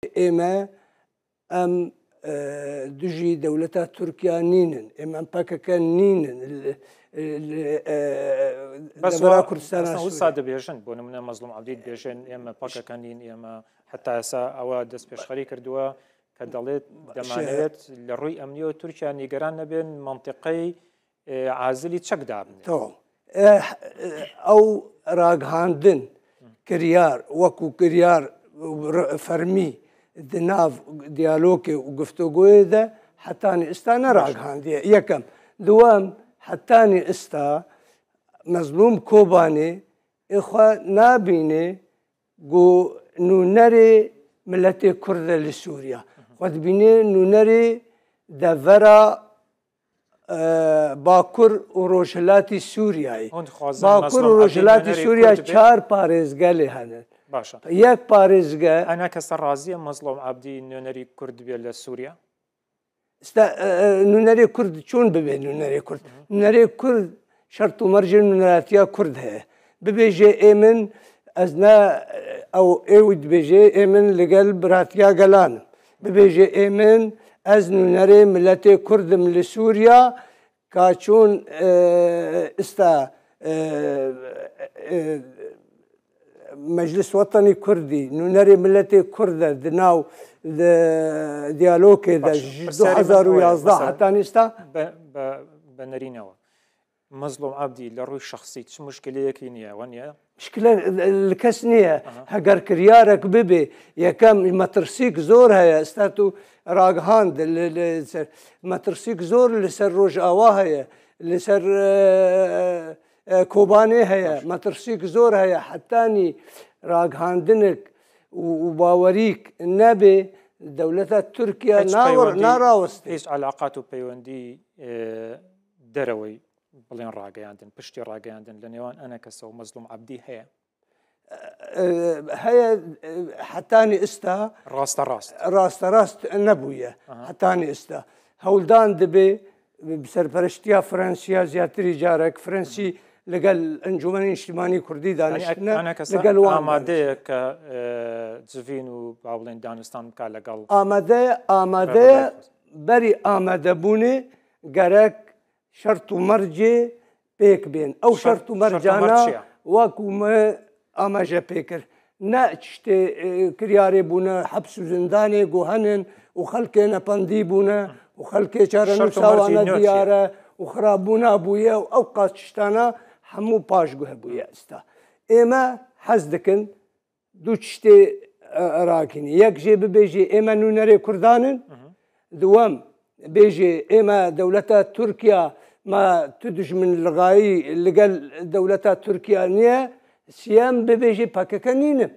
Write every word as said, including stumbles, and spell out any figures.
Ême em e, dijî dewleta Tirkiya nînin. Ême em P K K nînin. Li, li, e, Bes devera wa, Kurdistana aslında wisa Sûriyê. Dibêjin, bo nimûne Mezlûm Ebdî dibêjin, ême P K K nîn, ême heta esa ewa destpêşxerî kiriwe ke delêt Baş e. Demanewêt li rûy emnî û Tirkiya nîgeran nebin, mentiqeyê, e, Azilî çek dabin. Tamam. E, e, ew ragihandin kiryar, wekû kiryar r-, fermî di nav diyalogê û guftûgoyê de hetanî ista neragihandiye. Yekem. Duwem, hetanî ista Mezlûm Kobanê ê xwe nabîne ku nûnerê miletê Kurd e li Sûriya. Xwe dibîne nûnerê devera e, Bakur û Rojhilatî Sûriyeyê. Hûn dixwazin Bakur Mezlûm û Rojhilatî Ebdî nûnerê Sûriya Kurd be? Çar parêzgelê hene. Baş e. Yek parêzge Ena kese razî ye Mezlûm Ebdî nûnerî Kurd be li Sûriye? Sta, e, e, nûnerê Kurd çûn bibe nûnerê Kurd. Nûnerê Kurd şert û mercê nûneratiya Kurd heye. Bibêje ê min, ez ne, ew, ê wî dibêje, ê min li gel biratiya gelan im. Bibêje ê min, ez nûnerê miletê Kurd im li Sûriya, ka çûn, e, ista, e, e, Meclis Wetenî Kurdî, nûnerê miletê Kurd e, di nav, di diyalogê de Baş, ji pirsiyarê min du hezar û yazdeh ew e, mesela, hetanî ista. Be, be, be nerîne we. Mezlûm Ebdî li rûy şexsî çi muşkileyekî niye, we niye? Muşkile li kes niye. Aha. Heger kiryarek bibe, yekem metirsîk zor heye, esta tu ragihand li, li ser, metirsîk zor li ser Rojava heye, li ser, e, e, Kobanê heye, Baş. Metirsîk zor heye, hetanî ragihandinek û, û bawerîk nebe, dewleta Tirkiye Hiç nawir-, peywendî, narawestê. Hiç alaqat û peywendî, e, derewey Bilên rageyandin, piştî rageyandin li nêwan enekese û Mezlûm Ebdî heye? E, heye, e, hetanî ista Rasterast. Rasterast nebûye. Aha. Hetanî ista. Hewldan dibe, bi serpereştiya Fransiya ziyadtirî carek, Fransî li gel Encûmenê Niştimanî Kurdî Yani daniştine, ek-, enekese li gel wan amade daniştine. Ye ke, e, civîn û bawlên danistan bike li gel Amade, amade, Rêveberiya Kurd. Berî amadebûnê gerek şert û mercê pêk bên. Ew Şert, şert û şert û mercana merc çi ye? Wekû me amaje pê kir. Ne tiştê, e, kiryarê bûne, heps û zindanê ku henin û xelkê nependî bûne û xelkê Şert û çarenûsa mercê wane nû çi ye? Diyar e û xirabûna bûye û ew qas tiştana hemû paşguh bûye esta. Ême hez dikin, du tiştê, e, rakînî. Yek jê bibêjî, ê me nûnerê Kurdan in. Hı hı. Duwem, bêjî, ê me dewleta Tirkiya, me tu dijmin lixayî li gel dewleta Tirkiya niye. Siyem, bibêjî, P K K nînin.